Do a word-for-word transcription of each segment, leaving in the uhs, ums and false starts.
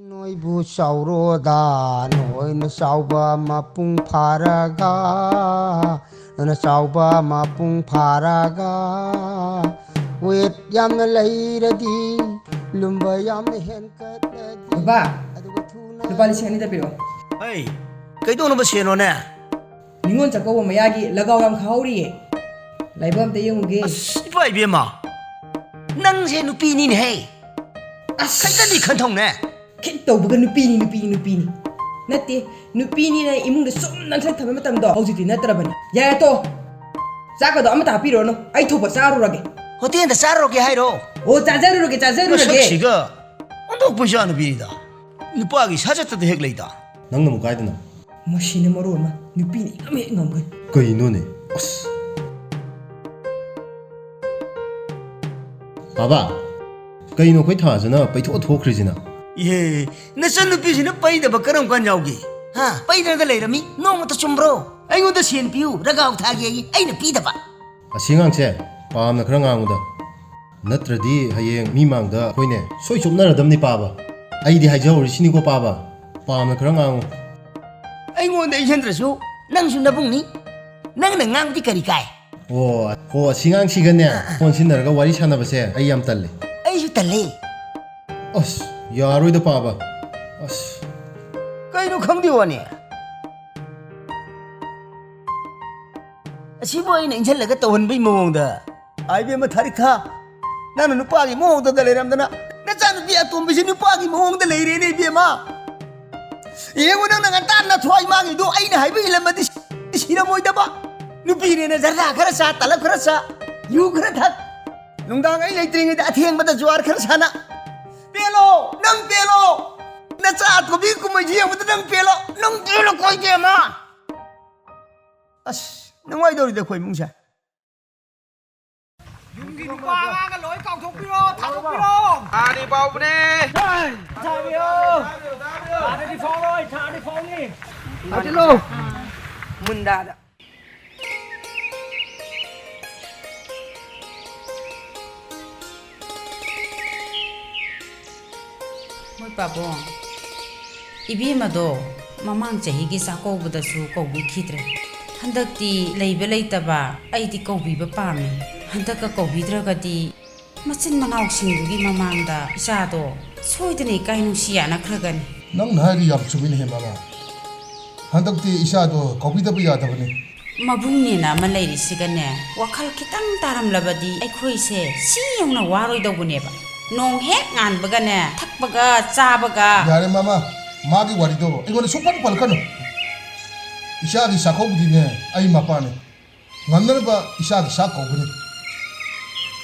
ꯅꯣꯏꯕꯨ ꯆꯥꯎꯔꯣꯗ, ꯅꯣꯏꯅ ꯆꯥꯎꯕ ꯃꯄꯨꯡ ꯐꯥꯔꯒ, ꯅꯣꯏꯅ ꯆꯥꯎꯕ ꯃꯄꯨꯡ ꯐꯥꯔꯒ, ꯋꯦꯠ ꯌꯥꯝꯅ ꯂꯩꯔꯗꯤ, ꯂꯨꯝꯕ ꯌꯥꯝꯅ ꯍꯦꯟꯀꯠꯂꯗꯤ, ꯕꯕꯥ, ꯑꯗꯨꯒ ꯊꯨꯅ ꯂꯨꯄꯥ ꯂꯤꯁꯤꯡ ꯑꯅꯤꯗ ꯄꯤꯔꯛꯑꯣ꯫ ꯑꯩ ꯀꯩꯗꯧꯅꯕ ꯁꯦꯟꯅꯣꯅꯦ? ꯅꯤꯉꯣꯜ ꯆꯥꯛꯀꯧꯕ ꯃꯌꯥꯒꯤ ꯂꯒꯥꯎ ꯌꯥꯝ ꯈꯥꯍꯧꯔꯤꯌꯦ꯫ ꯂꯥꯏꯕꯛ ꯑꯝꯇ ꯌꯦꯡꯉꯨꯒꯦ꯫ ꯑꯁ, ꯏꯄꯥ ꯏꯕꯦꯝꯃ, ꯅꯪꯁꯦ ꯅꯨꯄꯤꯅꯤꯅꯦꯍꯦ꯫ ꯑꯁ꯫ ꯈꯤꯇꯗꯤ ꯈꯟꯊꯧꯅꯦ꯫ ꯈꯤꯠ ꯇꯧꯕꯒ ꯅꯨꯄꯤꯅꯤ, ꯅꯨꯄꯤꯅꯤ, ꯅꯨꯄꯤꯅꯤ꯫ ꯅꯠꯇꯦ, ꯅꯨꯄꯤꯅꯤꯅ ꯏꯃꯨꯡꯗ ꯁꯨꯝ ꯅꯟꯊꯔ ꯊꯝꯕ ꯃꯇꯝꯗꯣ ꯍꯧꯖꯤꯛꯇꯤ ꯅꯠꯇ꯭ꯔꯕꯅꯤ꯫ ꯌꯥꯔꯦ, ꯇꯣ꯫ ꯆꯥꯛꯀꯗꯣ ꯑꯃꯇ ꯍꯥꯞꯄꯤꯔꯨꯔꯅꯨ꯫ ꯑꯩ ꯊꯣꯛꯄ ꯆꯥꯔꯨꯔꯒꯦ꯫ ꯍꯣꯇꯦꯜꯗ ꯆꯥꯔꯨꯔꯒꯦ ꯍꯥꯏꯔꯣ? ꯑꯣ, ꯆꯥꯖꯔꯨꯔꯒꯦ, ꯆꯥꯖꯔꯨꯔꯒꯦ꯫ ꯃꯁꯛꯁꯤꯒ ꯑꯣꯟꯊꯣꯛꯄ ꯏꯆꯥ ꯅꯨꯄꯤꯅꯤꯗ꯫ ꯅꯨꯄꯥꯒꯤ ꯁꯥꯖꯠꯇꯗ ꯍꯦꯛ ꯂꯩꯗ꯫ ꯅꯪꯅ ꯑꯃꯨꯛ ꯀꯥꯏꯗꯅꯣ? ꯃꯁꯤꯅ ꯃꯔꯣꯟ ꯑꯃ ꯅꯨꯄꯤꯅ ꯏꯉꯝ ꯍꯦꯛ ꯉꯝꯒꯅꯤ꯫ ꯀꯩꯅꯣꯅꯦ? ꯑꯁ꯫ ꯕꯥꯕꯥ, ꯀꯩꯅꯣ ꯑꯩꯈꯣꯏ ꯊꯥꯖꯅ ꯄꯩꯊꯣꯛꯑ ꯊꯣꯛꯈ꯭ꯔꯤꯁꯤꯅ? ꯏꯍꯦ, ꯅꯆꯟꯅꯨꯄꯤꯁꯤꯅ ꯄꯩꯗꯕ ꯀꯔꯝ ꯀꯥꯟ ꯌꯥꯎꯒꯦ? ꯍꯥ? ꯄꯩꯗꯅꯒ ꯂꯩꯔꯝꯃꯤ? ꯅꯣꯡꯃꯇ ꯆꯨꯝꯕ꯭ꯔꯣ? ꯑꯩꯉꯣꯟꯗ ꯁꯦꯟ ꯄꯤꯌꯨ, ꯔꯒꯥꯎ ꯊꯥꯒꯦ ꯑꯩꯅ ꯄꯤꯗꯕ꯫ ꯑꯁꯤ ꯑꯉꯥꯡꯁꯦ ꯄꯥꯝꯅ ꯈꯔ ꯉꯥꯡꯉꯨꯗ꯫ ꯅꯠꯇ꯭ꯔꯗꯤ ꯍꯌꯦꯡ ꯃꯤ ꯃꯥꯡꯗ ꯑꯩꯈꯣꯏꯅꯦ ꯁꯣꯏ ꯆꯣꯞꯅꯔꯗꯝꯅꯤ ꯄꯥꯕ꯫ ꯑꯩꯗꯤ ꯍꯥꯏꯖꯍꯧꯔꯤꯁꯤꯅꯤꯀꯣ ꯄꯥꯕ, ꯄꯥꯝꯅ ꯈꯔ ꯉꯥꯡꯉꯨ꯫ ꯑꯩꯉꯣꯟꯗ ꯏꯟꯁꯤꯟꯗ꯭ꯔꯁꯨ ꯅꯪꯁꯨ ꯅꯕꯨꯡꯅꯤ꯫ ꯅꯪꯅ ꯉꯥꯡꯕꯗꯤ ꯀꯔꯤ ꯀꯥꯏ? ꯑꯣ, ꯍꯣ, ꯑꯁꯤ ꯑꯉꯥꯡꯁꯤꯒꯅꯦ ꯐꯣꯟ ꯁꯤꯟꯅꯔꯒ ꯋꯥꯔꯤ ꯁꯥꯟꯅꯕꯁꯦ ꯑꯩ ꯌꯥꯝ ꯇꯜꯂꯦ꯫ ꯑꯩꯁꯨ ꯇꯜꯂꯦ꯫ ꯑꯁ, ꯌꯥꯔꯣꯏꯗ ꯄꯥꯕ꯫ ꯑꯁ꯫ ꯀꯩꯅꯣ ꯈꯪꯗꯦ ꯋꯥꯅꯦ꯫ ꯑꯁꯤꯕꯨ ꯑꯩꯅ ꯏꯟꯁꯤꯜꯂꯒ ꯇꯧꯍꯟꯕꯩ ꯃꯑꯣꯡꯗ꯫ ꯑꯥ, ꯏꯕꯦꯝꯃ ꯊꯥꯔꯤꯛꯊꯥ, ꯅꯪꯅ ꯅꯨꯄꯥꯒꯤ ꯃꯑꯣꯡꯗ ꯂꯩꯔꯝꯗꯅ, ꯅꯆꯥꯅꯨꯄꯤ ꯑꯇꯣꯝꯕꯤꯁꯤ ꯅꯨꯄꯥꯒꯤ ꯃꯑꯣꯡꯗ ꯂꯩꯔꯦꯅꯦ, ꯏꯕꯦꯝꯃ꯫ ꯌꯦꯡꯉꯨ, ꯅꯪꯅ ꯉꯟꯇꯥ ꯅꯊ꯭ꯋꯥꯏ ꯃꯥꯡꯉꯤꯗꯣ ꯑꯩꯅ ꯍꯥꯏꯕ ꯏꯜꯂꯝꯃꯗꯤ ꯁꯤꯔꯝꯃꯣꯏꯗꯕ꯫ ꯅꯨꯄꯤꯅꯦꯅ ꯖꯔꯗꯥ ꯈꯔ ꯆꯥ, ꯇꯂꯞ ꯈꯔ ꯆꯥ, ꯌꯨ ꯈꯔ ꯊꯛ꯫ ꯅꯨꯡꯗꯥꯡ ꯑꯩ ꯂꯩꯇ꯭ꯔꯤꯉꯩꯗ ꯑꯊꯦꯡꯕꯗ ꯖꯨꯋꯥꯔ ꯈꯔ ꯁꯥꯟꯅ꯫ ꯄꯦꯜꯂꯣ, ꯅꯪ ꯄꯦꯜꯂꯣ꯫ ꯅꯆꯥ ꯑꯇꯣꯝꯕꯤ ꯀꯨꯝꯍꯩꯁꯤ ꯌꯦꯡꯕꯗ ꯅꯪ ꯄꯦꯜꯂꯣ, ꯅꯪ ꯄꯦꯜꯂꯣꯀꯣ, ꯏꯕꯦꯝꯃ꯫ ꯑꯁ, ꯅꯨꯡꯉꯥꯏꯗꯧꯔꯤꯗ ꯑꯩꯈꯣꯏ ꯏꯃꯨꯡꯁꯦ꯫ ꯌꯨꯝꯒꯤ ꯅꯨꯄꯥ ꯑꯉꯥꯡꯒ ꯂꯣꯏ ꯀꯥꯎꯊꯣꯛꯄꯤꯔꯣ, ꯊꯥꯗꯣꯛꯄꯤꯔꯣ꯫ ꯊꯥꯅꯤ ꯄꯥꯎꯕꯅꯦ꯫ ꯊꯥꯕꯤꯌꯣ꯫ ꯊꯥꯗꯗꯤ ꯐꯥꯎꯔꯣꯏ, ꯊꯥꯗꯤ ꯐꯥꯎꯅꯤ꯫ ꯊꯥꯖꯤꯜꯂꯣ꯫ ꯃꯨꯟꯗꯥꯗ꯫ ꯍꯣꯏ ꯄꯥꯕꯨꯡ, ꯏꯕꯦꯝꯃꯗꯣ ꯃꯃꯥꯡ ꯆꯍꯤꯒꯤ ꯆꯥꯛꯀꯧꯕꯗꯁꯨ ꯀꯧꯕꯤꯈꯤꯗ꯭ꯔꯦ꯫ ꯍꯟꯗꯛꯇꯤ ꯂꯩꯕ ꯂꯩꯇꯕ ꯑꯩꯗꯤ ꯀꯧꯕꯤꯕ ꯄꯥꯝꯃꯤ꯫ ꯍꯟꯗꯛꯀ ꯀꯧꯕꯤꯗ꯭ꯔꯒꯗꯤ ꯃꯆꯤꯟ ꯃꯅꯥꯎꯁꯤꯡꯗꯨꯒꯤ ꯃꯃꯥꯡꯗ ꯏꯆꯥꯗꯣ ꯁꯣꯏꯗꯅ ꯏꯀꯥꯏ ꯅꯨꯡꯁꯤ ꯌꯥꯅꯈ꯭ꯔꯒꯅꯤ꯫ ꯅꯪꯅ ꯍꯥꯏꯔꯤ ꯌꯥꯝ ꯆꯨꯝꯃꯤꯅꯦꯍꯦ ꯃꯃꯥ꯫ ꯍꯟꯗꯛꯇꯤ ꯏꯆꯥꯗꯣ ꯀꯧꯕꯤꯗꯕ ꯌꯥꯗꯕꯅꯤ꯫ ꯃꯕꯨꯡꯅꯦꯅ ꯑꯃ ꯂꯩꯔꯤꯁꯤꯒꯅꯦ, ꯋꯥꯈꯜ ꯈꯤꯇꯪ ꯇꯥꯔꯝꯂꯕꯗꯤ ꯑꯩꯈꯣꯏꯁꯦ ꯁꯤ ꯌꯧꯅ ꯋꯥꯔꯣꯏꯗꯧꯕꯅꯦꯕ꯫ ꯅꯣꯡ ꯍꯦꯛ ꯉꯥꯟꯕꯒꯅꯦ, ꯊꯛꯄꯒ ꯆꯥꯕꯒ꯫ ꯌꯥꯔꯦ ꯃꯃꯥ, ꯃꯥꯒꯤ ꯋꯥꯔꯤꯗꯣ ꯑꯩꯉꯣꯟꯗ ꯁꯨꯡꯄꯟ ꯄꯜꯂꯛꯀꯅꯨ꯫ ꯏꯆꯥꯒꯤ ꯆꯥꯛꯀꯧꯕꯗꯤꯅꯦ ꯑꯩ ꯃꯄꯥꯅꯦ꯫ ꯉꯝꯅꯅꯕ ꯏꯆꯥꯒꯤ ꯆꯥꯛ ꯀꯧꯒꯅꯤ꯫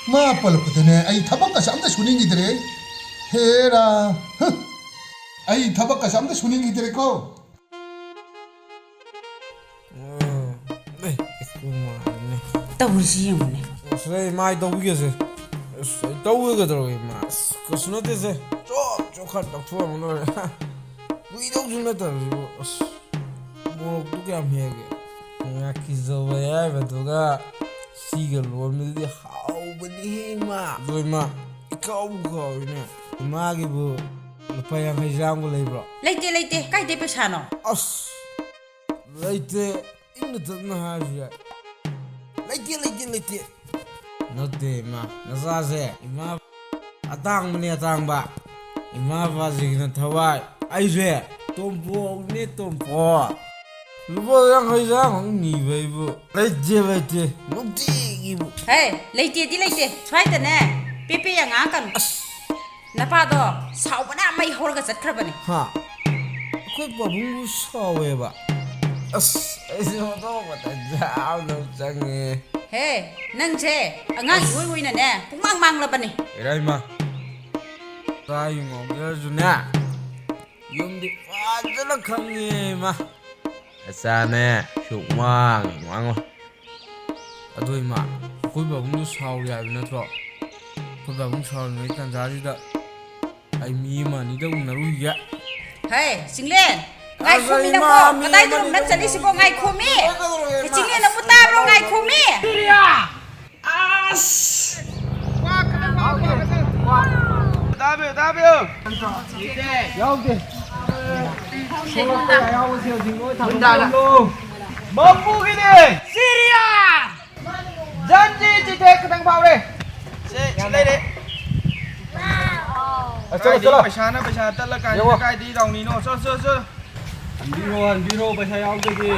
ꯃꯥ ꯄꯜꯂꯛꯄꯗꯅꯦ ꯑꯩ ꯊꯕꯛꯀꯁꯦ ꯑꯝꯇ ꯁꯨꯅꯤꯡꯈꯤꯗ꯭ꯔꯦ꯫ ꯍꯦꯔꯥ! ꯍ! ꯑꯩ ꯊꯕꯛꯀꯁꯦ ꯑꯝꯇ ꯁꯨꯅꯤꯡꯈꯤꯗ꯭ꯔꯦꯀꯣ꯫ ꯎꯝ, ꯑꯦ, ꯏꯃꯥꯅꯦ꯫ ꯇꯧꯔꯤꯁꯤ ꯌꯦꯡꯉꯨꯅꯦ꯫ ꯑꯁ, ꯑꯩ ꯃꯥꯏ ꯇꯧꯕꯤꯒꯦꯁꯦ꯫ ꯑꯁ, ꯑꯩ ꯇꯧꯒꯦ ꯀꯩꯗꯧꯔꯒꯦ, ꯏꯃꯥ? ꯑꯁ, ꯀꯩꯁꯨ ꯅꯠꯇꯦꯁꯦ꯫ ꯆꯣꯞ, ꯆꯣꯞ ꯈꯔ ꯇꯧꯊꯣꯛꯑꯝꯃ ꯂꯣꯏꯔꯦ꯫ ꯀꯨꯏꯗꯧꯁꯨ ꯅꯠꯇꯕꯁꯤꯕꯨ꯫ ꯑꯁ, ꯃꯣꯔꯣꯛꯇꯨ ꯀꯌꯥꯝ ꯍꯦꯛꯑꯒꯦ? ꯉꯥꯀꯤꯖꯧ ꯑꯌꯥꯏꯕꯗꯨꯒ ꯁꯤꯒ ꯂꯣꯟꯕꯗꯨꯗꯤ ꯍꯥꯎꯕꯅꯤꯍꯦ, ꯏꯃꯥ꯫ ꯑꯗꯣ, ꯏꯃꯥ, ꯏꯀꯥꯎꯕꯨ ꯀꯥꯎꯏꯅꯦ꯫ ꯏꯃꯥꯒꯤꯕꯨ ꯂꯨꯄꯥ ꯌꯥꯡꯈꯩ ꯆꯥꯝꯒ ꯂꯩꯕ꯭ꯔꯣ? ꯂꯩꯇꯦ, ꯂꯩꯇꯦ꯫ ꯀꯥꯏꯗꯩ ꯄꯩꯁꯥꯅꯣ? ꯑꯁ! ꯂꯩꯇꯦ꯫ ꯏꯪꯅ ꯇꯞꯅ ꯍꯥꯏꯔꯁꯨ ꯌꯥꯏ꯫ ꯂꯩꯇꯦ, ꯂꯩꯇꯦ, ꯂꯩꯇꯦ꯫ ꯅꯠꯇꯦ, ꯏꯃꯥ꯫ ꯅꯆꯥꯁꯦ ꯏꯃꯥ ꯑꯇꯥꯡꯕꯅꯦ, ꯑꯇꯥꯡꯕ꯫ ꯏꯃꯥ ꯕꯕꯥꯁꯤꯒꯤꯅ ꯊꯋꯥꯏ꯫ ꯑꯩꯁꯦ ꯇꯣꯝꯄꯣꯛꯅꯦ, ꯇꯣꯝꯄꯣꯛ꯫ ꯂꯨꯄꯥ ꯌꯥꯡꯈꯩ ꯆꯥꯝꯈꯛ ꯅꯤꯕ ꯑꯩꯕꯨ ꯂꯩꯇꯦ, ꯂꯩꯇꯦ꯫ ꯅꯨꯡꯇꯤꯒꯤꯕꯨ꯫ ꯍꯦ, ꯂꯩꯇꯦꯗꯤ ꯂꯩꯇꯦ꯫ ꯁ꯭ꯋꯥꯏꯗꯅꯦ ꯄꯦꯄꯦ ꯉꯥꯡꯉꯛꯀꯅꯨ꯫ ꯑꯁ! ꯅꯄꯥꯗꯣ ꯁꯥꯎꯕꯅ ꯃꯩ ꯍꯧꯔꯒ ꯆꯠꯈ꯭ꯔꯕꯅꯦ꯫ ꯍꯥ? ꯑꯩꯈꯣꯏ ꯄꯥꯕꯨꯡꯕꯨ ꯁꯥꯎꯋꯦꯕ? ꯑꯁ, ꯑꯩꯁꯦ ꯑꯣꯟꯊꯣꯛꯄ ꯇꯟꯖꯥ ꯑꯃꯗ ꯆꯪꯉꯦ꯫ ꯍꯦ, ꯅꯪꯁꯦ ꯑꯉꯥꯡ ꯑꯁ! ꯏꯑꯣꯏ ꯑꯣꯏꯅꯅꯦ ꯄꯨꯡꯃꯥꯡ ꯃꯥꯡꯂꯕꯅꯦ꯫ ꯏꯔꯥꯏꯃ, ꯆꯥ ꯌꯨ ꯉꯥꯎꯖꯔꯁꯨꯅꯦ, ꯌꯨꯝꯗꯤ ꯐꯖꯅ ꯈꯪꯉꯦ, ꯏꯃꯥ꯫ ꯅꯆꯥꯅꯦ ꯁꯨꯛ ꯃꯥꯡ ꯃꯥꯡꯉꯣꯏ꯫ ꯑꯗꯣ ꯏꯃꯥ, ꯑꯩꯈꯣꯏ ꯄꯥꯕꯨꯡꯗꯣ ꯁꯥꯎꯔꯤ ꯍꯥꯏꯕ ꯅꯠꯇ꯭ꯔꯣ? ꯑꯩꯈꯣꯏ ꯄꯥꯕꯨꯡ ꯁꯥꯎꯔꯤꯉꯩ ꯇꯥꯟꯖꯥꯁꯤꯗ ꯑꯩ ꯃꯤ ꯑꯃ ꯑꯅꯤꯗ ꯎꯅꯔꯨꯈꯤꯒꯦ꯫ ꯍꯦ, ꯆꯤꯡꯂꯦꯟ! ꯉꯥꯏꯈꯣꯃꯤ ꯅꯪꯕꯣ! ꯀꯗꯥꯏꯗꯅꯣ ꯅꯪ ꯆꯠꯂꯤꯁꯤꯕꯣ? ꯉꯥꯏꯈꯣꯃꯤ! ꯍꯦ, ꯆꯤꯡꯂꯦꯟ ꯅꯪꯕꯨ ꯇꯥꯕ꯭ꯔꯣ? ꯉꯥꯏꯈꯣꯃꯤ! ꯑꯁ! ꯇꯥꯕꯤꯌꯨ, ꯇꯥꯕꯤꯌꯨ꯫ ꯌꯥꯎꯗꯦ꯫ ꯊꯣꯛꯂꯛꯄ ꯌꯥꯎꯕꯁꯦ ꯍꯧꯖꯤꯛ ꯂꯣꯏ ꯊꯥꯗꯣꯛ ꯍꯨꯟꯗꯥꯅ꯫ ꯊꯝꯃꯣ꯫ ꯃꯄꯨꯒꯤꯅꯦ꯫ ꯁꯤꯔꯤꯌꯥ! ꯖꯟꯖꯤ ꯆꯤꯊꯦꯛ ꯈꯤꯇꯪ ꯐꯥꯎꯔꯦ꯫ ꯁꯦ, ꯁꯤ ꯂꯩꯔꯦ꯫ ꯑ, ꯆꯠꯂꯣ, ꯀꯥꯏꯗꯤ ꯆꯠꯂꯣ꯫ ꯄꯩꯁꯥꯅ ꯄꯩꯁꯥ ꯇꯠꯂ ꯀꯥꯟꯁꯤꯗ ꯌꯦꯡꯉꯣ꯫ ꯀꯥꯏꯗꯤ ꯗꯥꯎꯅꯤꯅꯣ? ꯆꯠꯂꯣ, ꯆꯠꯂꯣ, ꯆꯠꯂꯣ꯫ ꯍꯟꯕꯤꯔꯣ, ꯍꯟꯕꯤꯔꯣ, ꯄꯩꯁꯥ ꯌꯥꯎꯗ꯭ꯔꯗꯤ꯫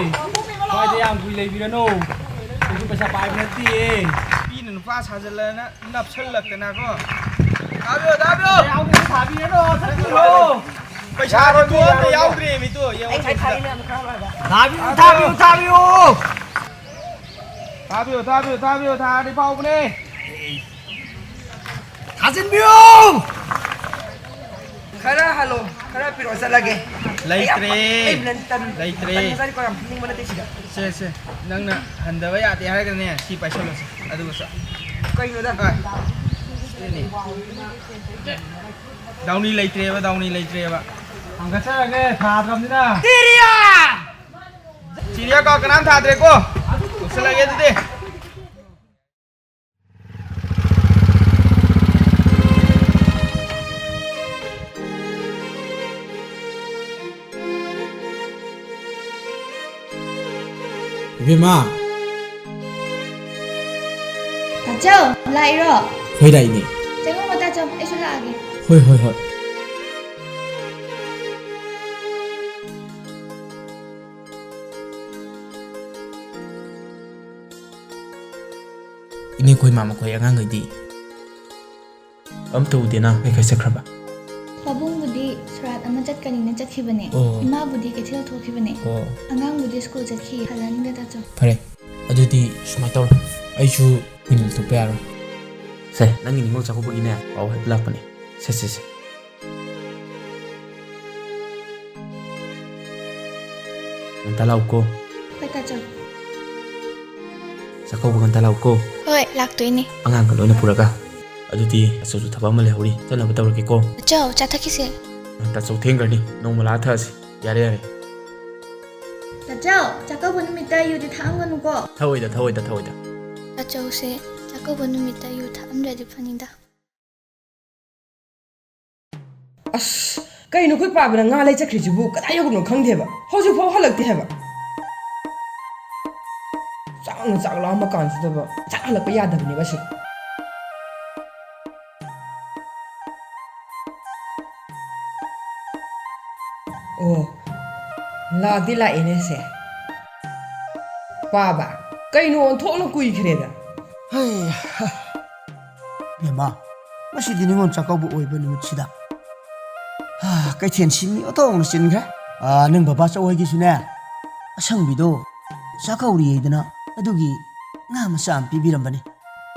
ꯁ꯭ꯋꯥꯏꯗ ꯌꯥꯝ ꯀꯨꯏ ꯂꯩꯕꯤꯔꯅꯨ꯫ ꯑꯩꯁꯨ ꯄꯩꯁꯥ ꯄꯥꯏꯕ ꯅꯠꯇꯤꯌꯦ꯫ ꯅꯨꯄꯤꯅ ꯅꯨꯄꯥ ꯁꯥꯖꯤꯜꯂꯅ ꯅꯞꯁꯜꯂꯛꯇꯅꯀꯣ꯫ ꯊꯥꯕꯤꯌꯣ, ꯊꯥꯕꯤꯌꯣ! ꯄꯩꯁꯥ ꯌꯥꯔꯣꯏ, ꯊꯥꯕꯤꯌꯣ, ꯌꯥꯔꯣꯏ꯫ ꯄꯩꯁꯥ ꯊꯥꯕꯤꯌꯣ, ꯊꯥꯕꯤꯌꯣ, ꯊꯥꯕꯤꯌꯣ! ꯊꯥꯕꯤꯌꯣ, ꯊꯥꯕꯤꯌꯣ, ꯊꯥꯕꯤꯌꯣ, ꯊꯥꯔꯗꯤ ꯐꯥꯎꯕꯅꯦ꯫ ꯊꯥꯖꯤꯟꯕꯤꯌꯨ! ꯈꯔ ꯍꯜꯂꯣ, ꯈꯔ ꯄꯤꯔꯛꯑꯣ, ꯆꯠꯂꯒꯦ꯫ ꯂꯩꯇ꯭ꯔꯦ꯫ ꯑꯩ ꯌꯥꯝ ꯄ-, ꯑꯩ ꯕ꯭ꯂꯟ ꯇꯟ-, ꯂꯩꯇ꯭ꯔꯦ꯫ ꯇꯟ ꯆꯥꯔꯤ ꯀꯣ, ꯌꯥꯝ ꯐꯨꯅꯤꯡꯕ ꯅꯠꯇꯦ ꯁꯤꯗ꯫ ꯁꯦ, ꯁꯦ, ꯅꯪꯅ ꯍꯟꯗꯕ ꯌꯥꯗꯦ ꯍꯥꯏꯔꯒꯅꯦ, ꯁꯤ ꯄꯥꯏꯁꯜꯂꯣꯁꯦ, ꯑꯗꯨꯒ ꯆꯠ-, ꯀꯩꯅꯣꯗ? ꯍꯣꯏ꯫ ꯁꯤꯅꯤ꯫ ꯗꯥꯎꯅꯤ ꯂꯩꯇ꯭ꯔꯦꯕ, ꯗꯥꯎꯅꯤ ꯂꯩꯇ꯭ꯔꯦꯕ꯫ ꯍꯪꯒꯠꯆꯔꯒꯦ, ꯊꯥꯗ꯭ꯔꯕꯅꯤꯅ꯫ ꯁꯤꯔꯤꯌꯥ! ꯁꯤꯔꯤꯌꯥ ꯀꯥ ꯀꯅꯥꯝ ꯊꯥꯗ꯭ꯔꯦꯀꯣ? ꯂꯣꯏꯁꯤꯜꯂꯒꯦ ꯑꯗꯨꯗꯤ꯫ ꯏꯕꯦꯝꯃ! ꯇꯥꯆꯧ, ꯂꯥꯛꯏꯔꯣ? ꯍꯣꯏ, ꯂꯥꯛꯏꯅꯦ꯫ ꯆꯪꯉꯛꯑꯣ, ꯇꯥꯆꯧ, ꯑꯩꯁꯨ ꯂꯥꯛꯑꯒꯦ꯫ ꯍꯣꯏ, ꯍꯣꯏ, ꯍꯣꯏ꯫ ꯏꯅꯦꯈꯣꯏ, ꯃꯥꯃꯈꯣꯏ, ꯑꯉꯥꯡꯈꯩꯗꯤ? ꯑꯝꯇ ꯎꯗꯦꯅ, ꯀꯩ ꯀꯩ ꯆꯠꯈ꯭ꯔꯕ? ꯄꯥꯕꯨꯡꯕꯨꯗꯤ ꯁꯣꯔꯥꯠ ꯑꯃ ꯆꯠꯀꯅꯤꯅ ꯆꯠꯈꯤꯕꯅꯦ꯫ ꯑꯣ꯫ ꯏꯃꯥꯕꯨꯗꯤ ꯀꯩꯊꯦꯜ ꯊꯣꯛꯈꯤꯕꯅꯦ꯫ ꯑꯣ꯫ ꯑꯉꯥꯡꯕꯨꯗꯤ ꯁ꯭ꯀꯨꯜ ꯆꯠꯈꯤ, ꯍꯜꯂꯛꯑꯅꯤꯗ ꯇꯥꯆꯧ꯫ ꯐꯔꯦ, ꯑꯗꯨꯗꯤ ꯁꯨꯃꯥꯏꯅ ꯇꯧꯔꯣ, ꯑꯩꯁꯨ ꯀꯨꯏꯅ ꯂꯩꯊꯣꯛꯄ ꯌꯥꯔꯣꯏ꯫ ꯁꯦ, ꯅꯪꯒꯤ ꯅꯤꯉꯣꯜ ꯆꯥꯛꯀꯧꯕꯒꯤꯅꯦ ꯄꯥꯎ ꯍꯥꯏꯕ ꯂꯥꯛꯄꯅꯦ꯫ ꯁꯦ, ꯁꯦ, ꯁꯦ꯫ ꯉꯟꯇꯥ ꯂꯥꯛꯎꯀꯣ꯫ ꯍꯣꯏ, ꯇꯥꯆꯧ꯫ ꯆꯥꯛꯀꯧꯕ ꯉꯟꯇꯥ ꯂꯥꯛꯎꯀꯣ꯫ ꯍꯣꯏ, ꯂꯥꯛꯇꯣꯏꯅꯦ꯫ ꯑꯉꯥꯡꯒ ꯂꯣꯏꯅ ꯄꯨꯔꯒ꯫ ꯑꯗꯨꯗꯤ ꯑꯆꯧꯁꯨ ꯊꯕꯛ ꯑꯃ ꯂꯩꯍꯧꯔꯤ, ꯆꯠꯅꯕ ꯇꯧꯔꯒꯦꯀꯣ꯫ ꯑꯆꯧ, ꯆꯥ ꯊꯛꯈꯤꯁꯦ꯫ ꯇꯥꯆꯧ ꯊꯦꯡꯈ꯭ꯔꯅꯤ, ꯅꯣꯡꯃ ꯂꯥꯛꯑ ꯊꯛꯑꯁꯤ꯫ ꯌꯥꯔꯦ, ꯌꯥꯔꯦ꯫ ꯇꯥꯆꯧ, ꯆꯥꯛꯀꯧꯕ ꯅꯨꯃꯤꯠꯇ ꯌꯨꯗꯤ ꯊꯛꯑꯝꯒꯅꯨꯀꯣ꯫ ꯊꯛꯑꯣꯏꯗ, ꯊꯛꯑꯣꯏꯗ, ꯊꯛꯑꯣꯏꯗ꯫ ꯇꯥꯆꯧꯁꯦ ꯆꯥꯛꯀꯧꯕ ꯅꯨꯃꯤꯠꯇ ꯌꯨ ꯊꯛꯑꯝꯗ꯭ꯔꯗꯤ ꯐꯅꯤꯗ꯫ ꯀꯩꯅꯣ ꯑꯩꯈꯣꯏ ꯄꯥꯕꯅ ꯉꯥ ꯂꯩ ꯆꯠꯈ꯭ꯔꯤꯁꯤꯕꯨ ꯀꯗꯥꯏ ꯌꯧꯈ꯭ꯔꯕꯅꯣ ꯈꯪꯗꯦꯕ, ꯍꯧꯖꯤꯛꯐꯥꯎ ꯍꯜꯂꯛꯇꯦ ꯍꯥꯏꯕ꯫ ꯆꯥꯛꯅ ꯆꯥꯛ ꯂꯥꯝꯃ ꯀꯥꯟꯁꯤꯗꯕ ꯆꯥꯛ ꯍꯜꯂꯛꯄ ꯌꯥꯗꯕꯅꯦꯕ ꯁꯤ꯫ ꯑꯣ, ꯂꯥꯛꯇꯤ ꯂꯥꯛꯑꯦꯅꯦ ꯁꯦ꯫ ꯄꯥꯕ, ꯀꯩꯅꯣ ꯑꯣꯟꯊꯣꯛꯅ ꯀꯨꯏꯈ꯭ꯔꯦꯗ꯫ ꯍꯩ ꯍꯥ꯫ ꯕꯦꯝꯃ, ꯉꯁꯤꯗꯤ ꯅꯤꯉꯣꯜ ꯆꯥꯛꯀꯧꯕ ꯑꯣꯏꯕ ꯅꯨꯃꯤꯠꯁꯤꯗ꯫ ꯍꯥ, ꯀꯩꯊꯦꯜꯁꯤ ꯃꯤ ꯑꯣꯟꯊꯣꯛꯅ ꯆꯤꯟꯈ꯭ꯔꯦ꯫ ꯑꯥ, ꯅꯪ ꯕꯕꯥ ꯆꯧ ꯍꯣꯏꯒꯤꯁꯨꯅꯦ, ꯑꯁꯪꯕꯤꯗꯣ ꯆꯥꯛꯀꯧꯔꯤꯌꯦꯗꯅ ꯑꯗꯨꯒꯤ ꯉꯥ ꯃꯆꯥ ꯑꯃ ꯄꯤꯕꯤꯔꯝꯕꯅꯤ꯫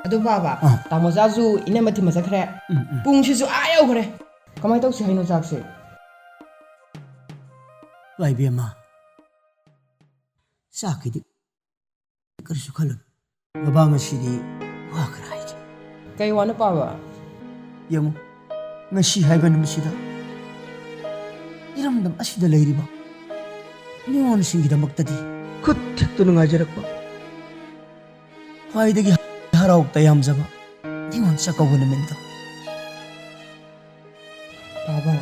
ꯑꯗꯣ ꯕꯥꯕꯥ, ꯑꯥ꯫ ꯇꯥꯃꯣꯆꯥꯁꯨ ꯏꯅꯝꯃ ꯊꯤꯟꯕ ꯆꯠꯈ꯭ꯔꯦ꯫ ꯎꯝ, ꯎꯝ꯫ ꯄꯨꯡꯁꯤꯁꯨ ꯑꯥ ꯌꯧꯈ꯭ꯔꯦ꯫ ꯀꯃꯥꯏꯅ ꯇꯧꯁꯤ ꯍꯥꯏꯅꯣ ꯆꯥꯛꯁꯦ? ꯏꯃꯥ ꯏꯕꯦꯝꯃ, ꯆꯥꯛꯀꯤꯗꯤ ꯀꯔꯤꯁꯨ ꯈꯜꯂꯨꯅꯨ꯫ ꯕꯕꯥ ꯉꯁꯤꯗꯤ ꯋꯥ ꯈꯔ ꯍꯥꯏꯒꯦ꯫ ꯀꯩ ꯋꯥꯅꯣ ꯄꯥꯕ? ꯌꯦꯡꯉꯨ, ꯉꯁꯤ ꯍꯥꯏꯕ ꯅꯨꯃꯤꯠꯁꯤꯗ ꯏꯔꯝꯗꯝ ꯑꯁꯤꯗ ꯂꯩꯔꯤꯕ ꯅꯤꯉꯣꯜꯁꯤꯡꯒꯤꯗꯃꯛꯇꯗꯤ ꯈꯨꯠ ꯊꯦꯛꯇ ꯅꯨꯡꯉꯥꯏꯖꯔꯛꯄ, ꯈ꯭ꯋꯥꯏꯗꯒꯤ ꯍꯔꯥꯎ ꯇꯌꯥꯝꯖꯕ ꯅꯤꯉꯣꯜ ꯆꯥꯛꯀꯧꯕ ꯅꯨꯃꯤꯠꯇꯣ꯫ ꯕꯥꯕꯥ,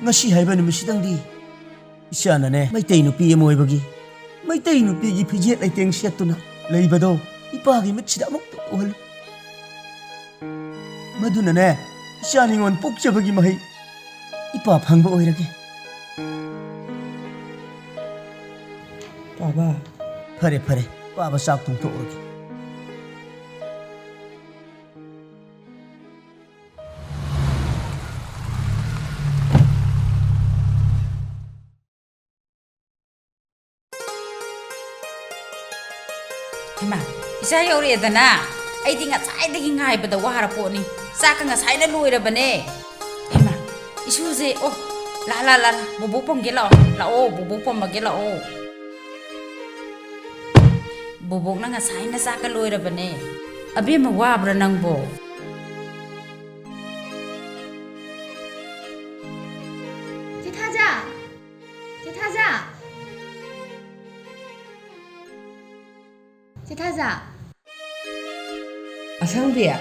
ꯉꯁꯤ ꯍꯥꯏꯕ ꯅꯨꯃꯤꯠꯁꯤꯗꯪꯗꯤ ꯏꯆꯥꯅꯅꯦ ꯃꯩꯇꯩ ꯅꯨꯄꯤ ꯑꯃ ꯑꯣꯏꯕꯒꯤ ꯃꯩꯇꯩ ꯅꯨꯄꯤꯒꯤ ꯐꯤꯖꯦꯠ ꯂꯩꯇꯦꯡ ꯁꯦꯠꯇꯨꯅ ꯂꯩꯕꯗꯣ ꯏꯄꯥꯒꯤ ꯃꯤꯠꯁꯤꯗ ꯑꯃꯨꯛꯇ ꯎꯍꯜꯂꯨ꯫ ꯃꯗꯨꯅꯅꯦ ꯏꯆꯥ ꯅꯤꯉꯣꯜ ꯄꯣꯛꯆꯕꯒꯤ ꯃꯍꯩ ꯏꯄꯥ ꯐꯪꯕ ꯑꯣꯏꯔꯒꯦ꯫ ꯕꯥꯕꯥ꯫ ꯐꯔꯦ, ꯐꯔꯦ, ꯄꯥꯕ ꯆꯥꯛ ꯊꯣꯡꯊꯣꯛꯎꯔꯒꯦ꯫ ꯍꯩꯃꯥ, ꯏꯆꯥ ꯌꯧꯔꯛꯑꯦꯗꯅ꯫ ꯑꯩꯗꯤ ꯉꯁꯥꯏꯗꯒꯤ ꯉꯥꯏꯕꯗ ꯋꯥꯔ ꯄꯣꯠꯅꯤ꯫ ꯆꯥꯛꯀ ꯉꯁꯥꯏꯅ ꯂꯣꯏꯔꯕꯅꯦ꯫ ꯍꯩꯃꯥ, ꯏꯁꯨꯁꯦ, ꯑꯣ, ꯂꯥ, ꯂꯥ, ꯂꯥ, ꯂꯥ, ꯕꯣꯕꯣꯛ ꯄꯝꯒꯦ ꯂꯥꯛꯑꯣ꯫ ꯂꯥꯛꯑꯣ, ꯕꯣꯕꯣꯛ ꯄꯝꯃꯒꯦ ꯂꯥꯛꯑꯣ꯫ ꯕꯣꯕꯣꯛꯅ ꯉꯁꯥꯏꯅ ꯆꯥꯛꯀ ꯂꯣꯏꯔꯕꯅꯦ꯫ ꯑꯕꯦꯝꯃ, ꯋꯥꯕ꯭ꯔꯥ ꯅꯪꯕꯣ? ꯆꯦ ꯊꯥꯖ! ꯆꯦ ꯊꯥꯖ! ꯆꯦ ꯊꯥꯖ! ꯑꯁꯪꯕꯤ,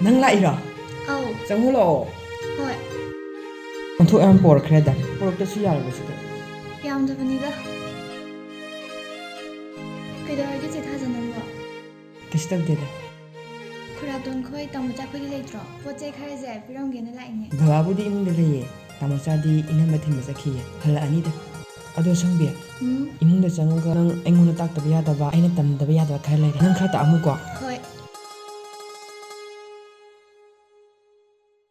ꯅꯪ ꯂꯥꯛꯏꯔꯣ? ꯑꯧ꯫ ꯆꯪꯉꯨ ꯂꯥꯛꯑꯣ꯫ ꯍꯣꯏ꯫ ꯑꯣꯟꯊꯣꯛ ꯌꯥꯝ ꯄꯣꯔꯛꯈ꯭ꯔꯦꯗ꯫ ꯄꯣꯔꯛꯇꯁꯨ ꯌꯥꯔꯕꯁꯤꯗ꯫ ꯌꯥꯝꯗꯕꯅꯤꯗ꯫ ꯀꯩꯗꯧꯔꯒꯦ ꯆꯦ ꯊꯥꯖ ꯅꯪꯕꯣ? ꯀꯩꯁꯨ ꯇꯧꯗꯦꯗ꯫ ꯈꯨꯔꯥꯇꯣꯟ ꯈꯣꯏ ꯇꯥꯃꯣꯆꯥ ꯈꯣꯏꯗꯤ ꯂꯩꯇ꯭ꯔꯣ? ꯄꯣꯠ ꯆꯩ ꯈꯔꯁꯦ ꯄꯤꯔꯝꯒꯦꯅ ꯂꯥꯛꯏꯅꯦ꯫ ꯕꯕꯥꯕꯨꯗꯤ ꯏꯃꯨꯡꯗ ꯂꯩꯌꯦ꯫ ꯇꯥꯃꯣꯆꯥꯗꯤ ꯏꯅꯝꯃ ꯊꯤꯟꯕ ꯆꯠꯈꯤꯌꯦ꯫ ꯍꯜꯂꯛꯑꯅꯤꯗ꯫ ꯑꯗꯣ ꯁꯪꯕꯤ, ꯎꯝ? ꯏꯃꯨꯡꯗ ꯆꯪꯉꯒ ꯅꯪ ꯑꯩꯉꯣꯟꯗ ꯇꯥꯛꯇꯕ ꯌꯥꯗꯕ, ꯑꯩꯅ ꯇꯝꯗꯕ ꯌꯥꯗꯕ ꯈꯔ ꯂꯩꯔꯦ꯫ ꯅꯪ ꯈꯔ ꯇꯥꯛꯑꯝꯃꯨꯀꯣ꯫ ꯍꯣꯏ꯫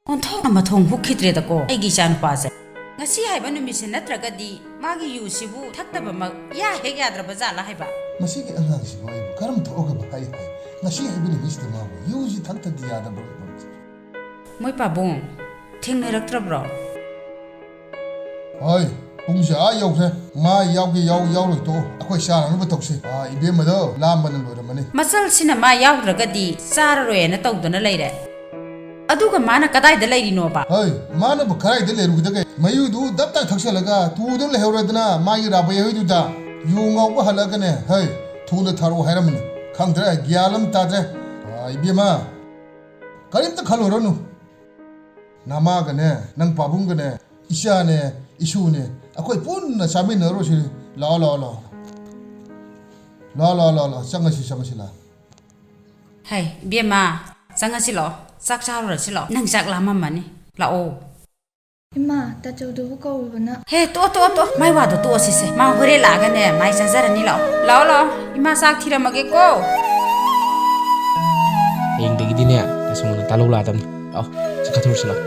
ꯑꯣꯟꯊꯣꯛꯅ ꯃꯊꯣꯡ ꯍꯨꯛꯈꯤꯗ꯭ꯔꯦꯗꯀꯣ ꯑꯩꯒꯤ ꯏꯆꯥꯅꯨꯄꯥꯁꯦ꯫ ꯉꯁꯤ ꯍꯥꯏꯕ ꯅꯨꯃꯤꯠꯁꯦ ꯅꯠꯇ꯭ꯔꯒꯗꯤ ꯃꯥꯒꯤ ꯌꯨꯁꯤꯕꯨ ꯊꯛꯇꯕꯃꯛ ꯏꯌꯥ ꯍꯦꯛ ꯌꯥꯗ꯭ꯔꯕ ꯖꯥꯠꯂꯥ ꯍꯥꯏꯕ? ꯃꯁꯤꯒꯤ ꯑꯉꯥꯡꯁꯤꯕꯨ ꯑꯩꯕꯨ ꯀꯔꯝ ꯊꯣꯛꯑꯒꯕꯨ ꯍꯥꯏ ꯍꯥꯏ? ꯉꯁꯤ ꯍꯥꯏꯕ ꯅꯨꯃꯤꯠꯁꯤꯗ ꯃꯥꯕꯨ ꯌꯨꯁꯤ ꯊꯛꯇꯗꯤ ꯌꯥꯗꯕ꯭ꯔꯣ? ꯃꯣꯏ ꯄꯥꯕꯨꯡ ꯊꯦꯡꯅꯔꯛꯇ꯭ꯔꯕ꯭ꯔꯣ? ꯍꯣꯏ, ꯄꯨꯡꯁꯦ ꯑꯥ ꯌꯧꯈ꯭ꯔꯦ꯫ ꯃꯥ ꯌꯥꯎꯒꯦ ꯌꯥꯎ, ꯌꯥꯎꯔꯣꯏ ꯇꯣꯛꯑꯣ꯫ ꯑꯩꯈꯣꯏ ꯆꯥꯅꯅꯕ ꯇꯧꯁꯤ꯫ ꯑꯥ, ꯏꯕꯦꯝꯃꯗꯣ ꯂꯥꯝꯕꯅ ꯂꯣꯏꯔꯝꯃꯅꯤ꯫ ꯃꯆꯜꯁꯤꯅ ꯃꯥ ꯌꯥꯎꯗ꯭ꯔꯒꯗꯤ ꯆꯥꯔꯔꯣꯏꯅ ꯇꯧꯗꯅ ꯂꯩꯔꯦ꯫ ꯑꯗꯨꯒ ꯃꯥꯅ ꯀꯗꯥꯏꯗ ꯂꯩꯔꯤꯅꯣꯕ? ꯍꯣꯏ, ꯃꯥꯅꯕꯨ ꯀꯗꯥꯏꯗ ꯂꯩꯔꯨꯒꯗꯒꯦ? ꯃꯌꯨꯗꯨ ꯗꯞ ꯇꯥꯏ ꯊꯛꯆꯜꯂꯒ ꯇꯨꯗꯨꯅ ꯂꯩꯍꯧꯔꯗꯅ ꯃꯥꯒꯤ ꯔꯥꯕꯩ ꯍꯣꯏꯗꯨꯗ ꯌꯨ ꯉꯥꯎꯕ ꯍꯜꯂꯛꯑꯒꯅꯦ, ꯍꯩ, ꯊꯨꯅ ꯊꯥꯔꯛꯑꯣ ꯍꯥꯏꯔꯝꯕꯅꯤ꯫ ꯈꯪꯗ꯭ꯔꯦ, ꯒ꯭ꯌꯥꯟ ꯑꯃ ꯇꯥꯗ꯭ꯔꯦ꯫ ꯑꯥ, ꯏꯕꯦꯝꯃ, ꯀꯔꯤꯝꯇ ꯈꯜꯂꯨꯔꯅꯨ꯫ ꯅꯃꯥꯒꯅꯦ, ꯅꯪ ꯄꯥꯕꯨꯡꯒꯅꯦ, ꯏꯆꯥꯅꯦ, ꯏꯁꯨꯅꯦ, ꯑꯩꯈꯣꯏ ꯄꯨꯟꯅ ꯆꯥꯃꯤꯟꯅꯔꯨꯁꯤ꯫ ꯂꯥꯛꯑꯣ, ꯂꯥꯛꯑꯣ, ꯂꯥꯛꯑꯣ꯫ ꯂꯥꯛꯑꯣ, ꯂꯥꯛꯑꯣ, ꯂꯥꯛꯑꯣ, ꯂꯥꯛꯑꯣ꯫ ꯆꯪꯉꯁꯤ, ꯆꯪꯉꯁꯤ, ꯂꯥꯛꯑꯣ꯫ ꯍꯩ, ꯏꯕꯦꯝꯃ, ꯆꯪꯉꯁꯤ ꯂꯥꯛꯑꯣ꯫ ꯆꯥꯛ ꯆꯥꯔꯨꯔꯁꯤ ꯂꯥꯛꯑꯣ꯫ ꯅꯪ ꯆꯥꯛ ꯂꯥꯝꯃꯝꯃꯅꯤ꯫ ꯂꯥꯛꯑꯣ꯫ ꯏꯃꯥ, ꯇꯥꯆꯧꯗꯨꯕꯨ ꯀꯧꯔꯨꯕꯅ꯫ ꯍꯦ, ꯇꯣꯛꯑꯣ, ꯇꯣꯛꯑꯣ, ꯇꯣꯛꯑꯣ꯫ ꯃꯥꯏ ꯋꯥꯗꯣ ꯇꯣꯛꯑꯁꯤꯁꯦ꯫ ꯃꯥ ꯍꯣꯔꯦꯟ ꯂꯥꯛꯑꯒꯅꯦ, ꯃꯥꯏ ꯆꯥꯖꯔꯅꯤ꯫ ꯂꯥꯛꯑꯣ, ꯂꯥꯛꯑꯣ, ꯂꯥꯛꯑꯣ꯫ ꯏꯃꯥ ꯆꯥꯛ ꯊꯤꯔꯝꯃꯒꯦꯀꯣ꯫ ꯍꯌꯦꯡꯗꯒꯤꯗꯤꯅꯦ, ꯇꯥꯆꯧꯉꯣꯟꯗ ꯇꯥꯜꯂꯧ ꯂꯥꯛꯑꯗꯕꯅꯤ꯫ ꯂꯥꯛꯑꯣ, ꯆꯥꯛ ꯆꯥꯊꯣꯛꯎꯔꯁꯤ ꯂꯥꯛꯑꯣ꯫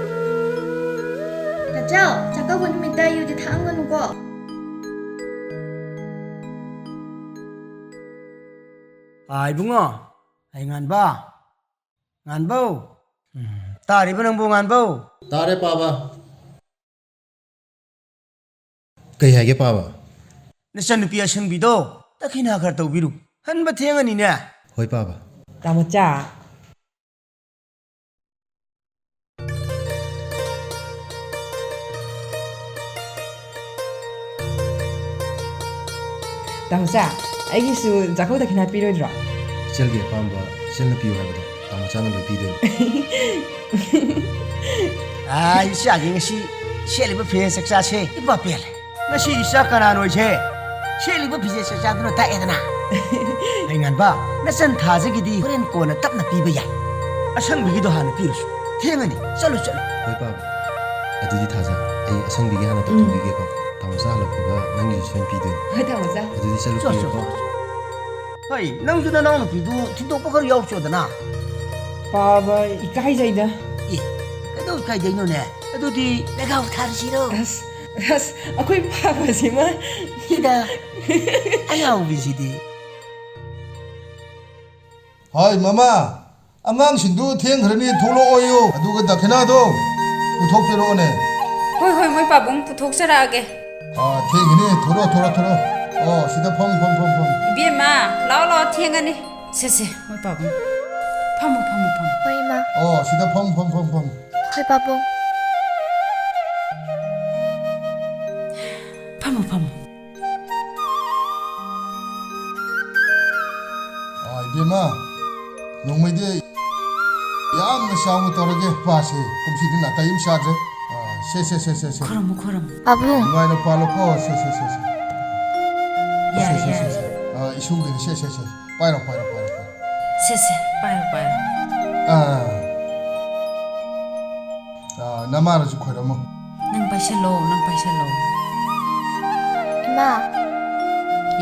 ꯇꯥꯆꯧ, ꯆꯥꯛꯀꯧꯕ ꯅꯨꯃꯤꯠꯇ ꯌꯨꯗꯤ ꯊꯛꯑꯝꯒꯅꯨꯀꯣ꯫ ꯑꯥ, ꯏꯕꯨꯡꯉꯣ꯫ ꯑꯩ ꯉꯥꯟꯕ꯫ ꯉꯥꯟꯕꯧ! ꯎꯝ, ꯇꯥꯔꯤꯕ ꯅꯪꯕꯨ, ꯉꯥꯟꯕꯧ? ꯇꯥꯔꯦ, ꯄꯥꯕ꯫ ꯀꯩ ꯍꯥꯏꯒꯦ, ꯄꯥꯕ? ꯅꯆꯟꯅꯨꯄꯤ ꯑꯁꯪꯕꯤꯗꯣ ꯗꯈꯤꯅꯥ ꯈꯔ ꯇꯧꯕꯤꯔꯨ꯫ ꯍꯟꯕ ꯊꯦꯡꯉꯅꯤꯅꯦ꯫ ꯍꯣꯏ, ꯄꯥꯕ꯫ ꯇꯥꯃꯣꯆꯥ꯫ ꯇꯥꯃꯣꯆꯥ, ꯑꯩꯒꯤꯁꯨ ꯆꯥꯛꯀꯧ ꯗꯈꯤꯅꯥ ꯄꯤꯔꯣꯏꯗ꯭ꯔꯣ? ꯏꯆꯜꯒꯤ ꯑꯄꯥꯝꯕ ꯏꯆꯜꯅ ꯄꯤꯌꯨ ꯍꯥꯏꯕꯗꯣ ꯇꯥꯃꯣꯆꯥꯅ ꯂꯣꯏ ꯄꯤꯗꯣꯏꯅꯤ꯫ ꯑꯥ, ꯏꯆꯥꯒꯤ ꯉꯁꯤ ꯁꯦꯠꯂꯤꯕ ꯐꯤꯖꯦꯠ ꯆꯛꯆꯥꯁꯦ ꯏꯄꯥ ꯄꯦꯜꯂꯦ꯫ ꯉꯁꯤ ꯏꯆꯥ ꯀꯅꯥꯅꯣꯏꯁꯦ ꯁꯦꯠꯂꯤꯕ ꯐꯤꯖꯦꯠ ꯆꯛꯆꯥꯗꯨꯅ ꯇꯥꯛꯑꯦꯗꯅ꯫ ꯑꯩ ꯉꯥꯟꯕ, ꯅꯆꯟ ꯊꯥꯖꯒꯤꯗꯤ ꯍꯣꯔꯦꯟ ꯀꯣꯟꯅ ꯇꯞꯅ ꯄꯤꯕ ꯌꯥꯏ꯫ ꯑꯁꯪꯕꯤꯒꯤꯗꯣ ꯍꯥꯟꯅ ꯄꯤꯔꯨꯁꯨ꯫ ꯊꯦꯡꯉꯅꯤ, ꯆꯠꯂꯨ, ꯆꯠꯂꯨ꯫ ꯍꯣꯏ, ꯄꯥꯕ꯫ ꯑꯗꯨꯗꯤ ꯊꯥꯖ, ꯑꯩ ꯑꯁꯪꯕꯤꯒꯤ ꯍꯥꯟꯅ ꯎꯝ꯫ ꯇꯧꯊꯣꯛꯈꯤꯒꯦꯀꯣ꯫ ꯇꯥꯃꯣꯆꯥ ꯍꯜꯂꯛꯄꯒ ꯅꯪꯒꯤꯁꯨ ꯁꯣꯏꯅ ꯄꯤꯗꯣꯏꯅꯦ꯫ ꯍꯣꯏ, ꯇꯥꯃꯣꯆꯥ꯫ ꯑꯗꯨꯗꯤ ꯆꯠꯂꯨ, ꯆꯣ, ꯆꯣ, ꯄꯤꯔꯣꯀꯣ꯫ ꯆꯣ꯫ ꯍꯣꯏ, ꯅꯪꯁꯨ ꯅꯅꯥꯎ ꯅꯨꯄꯤꯗꯨ ꯊꯤꯟꯗꯣꯛꯄ ꯈꯔ ꯌꯥꯎꯆꯣꯗꯅ꯫ ꯄꯥꯕ ꯏꯀꯥꯏꯖꯩꯗ꯫ ꯑꯦ, ꯀꯩꯗꯧ ꯏꯀꯥꯏꯗꯣꯏꯅꯣꯅꯦ? ꯑꯗꯨꯗꯤ ꯂꯩꯒꯥꯎ ꯊꯥꯔꯨꯁꯤꯔꯣ? ꯑꯁ, ꯑꯁ, ꯑꯩꯈꯣꯏ ꯄꯥꯕꯁꯤꯃ꯫ ꯁꯤꯗ ꯑꯉꯥꯎꯕꯤꯁꯤꯗꯤ꯫ ꯍꯣꯏ, ꯃꯃꯥ, ꯑꯉꯥꯡꯁꯤꯡꯗꯨ ꯊꯦꯡꯈ꯭ꯔꯅꯤ, ꯊꯣꯛꯂꯛꯑꯣꯌꯨ꯫ ꯑꯗꯨꯒ ꯗꯈꯤꯅꯥꯗꯣ ꯄꯨꯊꯣꯛꯄꯤꯔꯛꯑꯣꯅꯦ꯫ ꯍꯣꯏ, ꯍꯣꯏ, ꯃꯣꯏ ꯄꯥꯕꯨꯡ ꯄꯨꯊꯣꯛꯆꯔꯛꯑꯒꯦ꯫ ꯑꯥ, ꯊꯦꯡꯈꯤꯅꯤ, ꯊꯣꯔꯛꯑꯣ, ꯊꯣꯔꯛꯑꯣ, ꯊꯣꯔꯛꯑꯣ꯫ ꯑꯣ, ꯁꯤꯗ ꯐꯝ, ꯐꯝ, ꯐꯝ, ꯐꯝ꯫ ꯏꯕꯦꯝꯃ, ꯂꯥꯛꯑꯣ, ꯂꯥꯛꯑꯣ, ꯊꯦꯡꯉꯅꯤ꯫ ꯁꯦ, ꯁꯦ, ꯃꯣꯏ ꯄꯥꯕꯨꯡ꯫ ꯐꯝꯃꯣ, ꯐꯝꯃꯣ, ꯐꯝꯃꯣ꯫ ꯍꯣꯏ, ꯏꯃꯥ꯫ ꯑꯣ, ꯁꯤꯗ ꯐꯝ, ꯐꯝ, ꯐꯝ, ꯐꯝ꯫ ꯍꯣꯏ, ꯄꯥꯕꯨꯡ꯫ ꯐꯝꯃꯣ, ꯐꯝꯃꯣ꯫ ꯑꯥ, ꯏꯕꯦꯝꯃ, ꯅꯣꯡꯃꯩꯗꯤ ꯌꯥꯝꯅ ꯆꯥꯎꯅ ꯇꯧꯔꯒꯦ꯫ ꯄꯥꯁꯦ, ꯀꯨꯝꯁꯤꯗꯤ ꯅꯥꯇꯩ ꯑꯃ ꯆꯥꯗ꯭ꯔꯦ꯫ ꯑꯥ, ꯁꯦ, ꯁꯦ, ꯁꯦ, ꯁꯦ, ꯁꯦ꯫ ꯈꯨꯔꯨꯝꯃꯨ, ꯈꯨꯔꯨꯝꯃꯨ꯫ ꯄꯥꯕꯨꯡ꯫ ꯅꯨꯡꯉꯥꯏꯅ ꯄꯥꯜꯂꯣꯀꯣ꯫ ꯁꯦ, ꯁꯦ, ꯁꯦ, ꯁꯦ꯫ ꯌꯥꯔꯦ, ꯁꯦ, ꯁꯦ, ꯌꯥꯔꯦ꯫ ꯁꯦ, ꯁꯦ꯫ ꯑꯥ, ꯏꯁꯨꯒꯤꯅꯤ꯫ ꯁꯦ, ꯁꯦ, ꯁꯦ꯫ ꯄꯥꯏꯔꯣ, ꯄꯥꯏꯔꯣ, ꯄꯥꯏꯔꯣ, ꯄꯥꯏꯔꯣ꯫ ꯁꯦ, ꯁꯦ, ꯄꯥꯏꯔꯣ, ꯄꯥꯏꯔꯣ꯫ ꯑꯥ꯫ ꯑꯥ, ꯅꯃꯥꯅꯁꯨ ꯈꯣꯏꯔꯝꯃꯣ꯫ ꯅꯪ ꯄꯥꯏꯁꯜꯂꯣ, ꯅꯪ ꯄꯥꯏꯁꯜꯂꯣ꯫ ꯏꯃꯥ꯫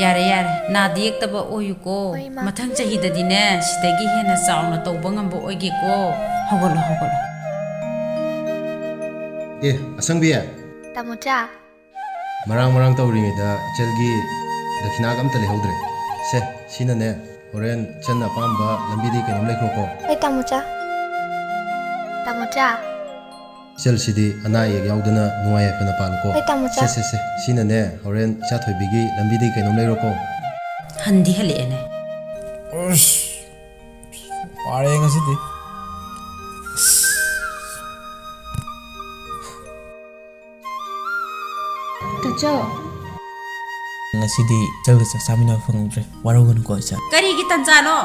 ꯌꯥꯔꯦ, ꯌꯥꯔꯦ꯫ ꯅꯥꯗ ꯌꯦꯛꯇꯕ ꯑꯣꯏꯌꯨꯀꯣ꯫ ꯍꯣꯏ, ꯏꯃꯥ꯫ ꯃꯊꯪ ꯆꯍꯤꯗꯗꯤꯅꯦ, ꯁꯤꯗꯒꯤ ꯍꯦꯟꯅ ꯆꯥꯎꯅ ꯇꯧꯕ ꯉꯝꯕ ꯑꯣꯏꯒꯦꯀꯣ꯫ ꯍꯧꯒꯠꯂꯣ, ꯍꯧꯒꯠꯂꯣ꯫ ꯑꯦ, ꯑꯁꯪꯕꯤ꯫ ꯇꯥꯃꯣꯆꯥ꯫ ꯃꯔꯥꯡ ꯃꯔꯥꯡ ꯇꯧꯔꯤꯉꯩꯗ ꯏꯆꯜꯒꯤ ꯗꯈꯤꯅꯥꯒ ꯑꯝꯇ ꯂꯩꯍꯧꯗ꯭ꯔꯦ꯫ ꯁꯦ, ꯁꯤꯅꯅꯦ, ꯍꯣꯔꯦꯟ ꯏꯆꯟꯅ ꯑꯄꯥꯝꯕ ꯂꯝꯕꯤꯗꯒꯤ ꯀꯩꯅꯣꯝ ꯂꯩꯈ꯭ꯔꯣꯀꯣ꯫ ꯍꯣꯏ, ꯇꯥꯃꯣꯆꯥ꯫ ꯇꯥꯃꯣꯆꯥ꯫ ꯏꯆꯜꯁꯤꯗꯤ ꯑꯅꯥ ꯑꯌꯦꯛ ꯌꯥꯎꯗꯅ ꯅꯨꯡꯉꯥꯏ ꯌꯥꯏꯐꯅ ꯄꯥꯜꯂꯨꯀꯣ꯫ ꯍꯣꯏ, ꯇꯥꯃꯣꯆꯥ꯫ ꯁꯦ, ꯁꯦ, ꯁꯦ꯫ ꯁꯤꯅꯅꯦ, ꯍꯣꯔꯦꯟ ꯏꯆꯥ ꯊꯣꯏꯕꯤꯒꯤ ꯂꯝꯕꯤꯗꯒꯤ ꯀꯩꯅꯣꯝ ꯂꯩꯔꯣꯀꯣ꯫ ꯍꯟꯗꯤ ꯍꯜꯂꯛꯑꯦꯅꯦ꯫ ꯑꯁ, ꯋꯥꯔꯦ ꯉꯁꯤꯗꯤ꯫ ꯑꯁ꯫ ꯇꯥꯆꯧ꯫ ꯉꯁꯤꯗꯤ ꯏꯆꯜꯒ ꯆꯥꯛ ꯆꯥꯃꯤꯟꯅꯕ ꯐꯪꯍꯧꯗ꯭ꯔꯦ꯫ ꯋꯥꯔꯧꯒꯅꯨꯀꯣ, ꯏꯆꯜ꯫ ꯀꯔꯤꯒꯤ ꯇꯟꯖꯥꯅꯣ?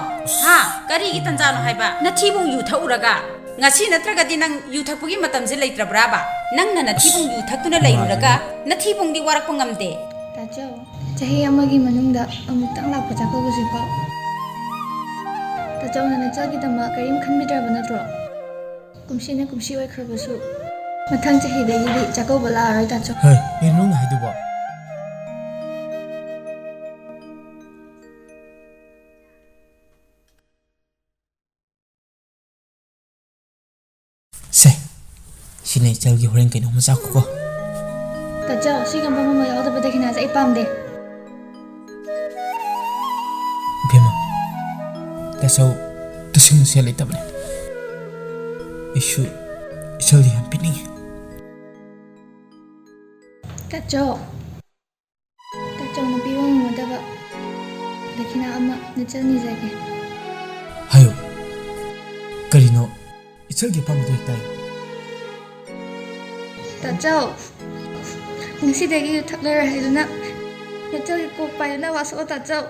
ꯍꯥ? ꯀꯔꯤꯒꯤ ꯇꯟꯖꯥꯅꯣ ꯍꯥꯏꯕ? ꯅꯊꯤꯕꯨꯡ ꯌꯨ ꯊꯛꯎꯔꯒ? ꯉꯁꯤ ꯅꯠꯇ꯭ꯔꯒꯗꯤ ꯅꯪ ꯌꯨ ꯊꯛꯄꯒꯤ ꯃꯇꯝꯁꯦ ꯂꯩꯇ꯭ꯔꯕ꯭ꯔꯥꯕ? ꯅꯪꯅ ꯅꯊꯤꯕꯨꯡ ꯌꯨ ꯊꯛꯇꯨꯅ ꯂꯩꯔꯨꯔꯒ ꯅꯊꯤꯕꯨꯡꯗꯤ ꯋꯥꯔꯛꯄ ꯉꯝꯗꯦ꯫ ꯇꯥꯆꯧ, ꯆꯍꯤ ꯑꯃꯒꯤ ꯃꯅꯨꯡꯗ ꯑꯃꯨꯛꯇꯪ ꯂꯥꯛꯄ ꯆꯥꯛꯀꯧꯕꯁꯤꯐꯥꯎ ꯇꯥꯆꯧꯅ ꯅꯆꯜꯒꯤꯗꯃꯛ ꯀꯔꯤꯝ ꯈꯟꯕꯤꯗ꯭ꯔꯕ ꯅꯠꯇ꯭ꯔꯣ? ꯀꯨꯝꯁꯤꯅ ꯀꯨꯝꯁꯤ ꯑꯣꯏꯈ꯭ꯔꯕꯁꯨ, ꯃꯊꯪ ꯆꯍꯤꯗꯒꯤꯗꯤ ꯆꯥꯛꯀꯧꯕ ꯂꯥꯛꯑꯔꯣꯏ, ꯇꯥꯆꯧ꯫ ꯍꯦ, ꯀꯩꯅꯣ ꯅꯪꯅ ꯍꯥꯏꯗꯨꯕꯣ? ꯁꯦ, ꯁꯤꯅ ꯏꯆꯜꯒꯤ ꯍꯣꯔꯦꯟ ꯀꯩꯅꯣꯝꯃ ꯆꯥꯈꯣꯀꯣ꯫ ꯇꯥꯆꯧ, ꯁꯤꯒꯨꯝꯕ ꯃꯃꯜ ꯌꯥꯎꯗꯕ ꯗꯈꯤꯅꯥꯁꯦ ꯑꯩ ꯄꯥꯝꯗꯦ꯫ ꯏꯕꯦꯝꯃ, ꯇꯥꯆꯧ ꯇꯁꯦꯡꯅ ꯁꯦꯜ ꯂꯩꯇꯕꯅꯦ꯫ ꯑꯩꯁꯨ ꯏꯆꯜꯗꯤ ꯌꯥꯝ ꯄꯤꯅꯤꯡꯉꯤ꯫ ꯇꯥꯆꯧ, ꯇꯥꯆꯧꯅ ꯄꯤꯕ ꯉꯝꯒꯗꯕ ꯗꯈꯤꯅꯥ ꯑꯃ ꯅꯆꯜ ꯅꯤꯖꯒꯦ꯫ ꯍꯥꯏꯌꯨ꯫ ꯀꯔꯤꯅꯣ? ꯏꯆꯜꯒꯤ ꯑꯄꯥꯝꯕꯗꯣ ꯍꯦꯛꯇ ꯍꯥꯏꯌꯨ꯫ ꯇꯥꯆꯧ, ꯉꯁꯤꯗꯒꯤ ꯌꯨ ꯊꯛꯂꯔꯣꯏ ꯍꯥꯏꯗꯨꯅ ꯅꯆꯜꯒꯤ ꯀꯣꯛ ꯄꯥꯏꯗꯨꯅ ꯋꯥꯁꯛꯑꯣ, ꯇꯥꯆꯧ꯫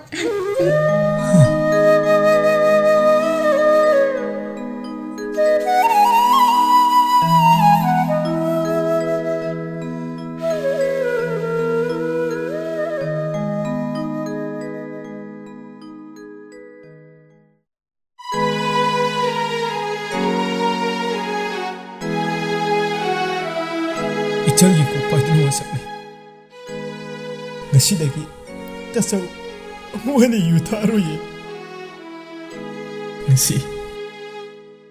ꯏꯆꯜꯒꯤ ꯀꯣꯛ ꯄꯥꯏꯗꯨꯅ ꯋꯥꯁꯛꯂꯦ꯫ ꯉꯁꯤꯗꯒꯤ ꯇꯥꯆꯧ ꯑꯃꯨꯛ ꯍꯟꯅ ꯌꯨ ꯊꯛꯑꯔꯣꯏꯌꯦ꯫ ꯉꯁꯤ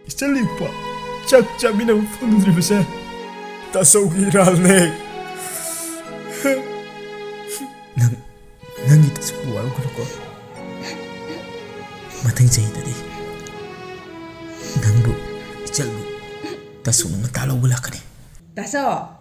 ꯏꯆꯜ ꯏꯄ꯭ꯋꯥ ꯆꯥꯛ ꯆꯥꯃꯤꯟꯅꯕ ꯐꯪꯗ꯭ꯔꯤꯕꯁꯦ ꯇꯥꯆꯧꯒꯤ ꯏꯔꯥꯜꯅꯦ꯫ ꯅꯪ, ꯅꯪꯒꯤ ꯇꯥꯆꯧꯕꯨ ꯋꯥꯔꯧꯒꯅꯨꯀꯣ꯫ ꯃꯊꯪ ꯆꯍꯤꯗꯗꯤ ꯅꯪꯕꯨ, ꯏꯆꯜꯕꯨ ꯇꯥꯆꯧꯅ ꯃꯇꯥ ꯂꯧꯕ ꯂꯥꯛꯀꯅꯤ꯫ ꯇꯥꯆꯧ,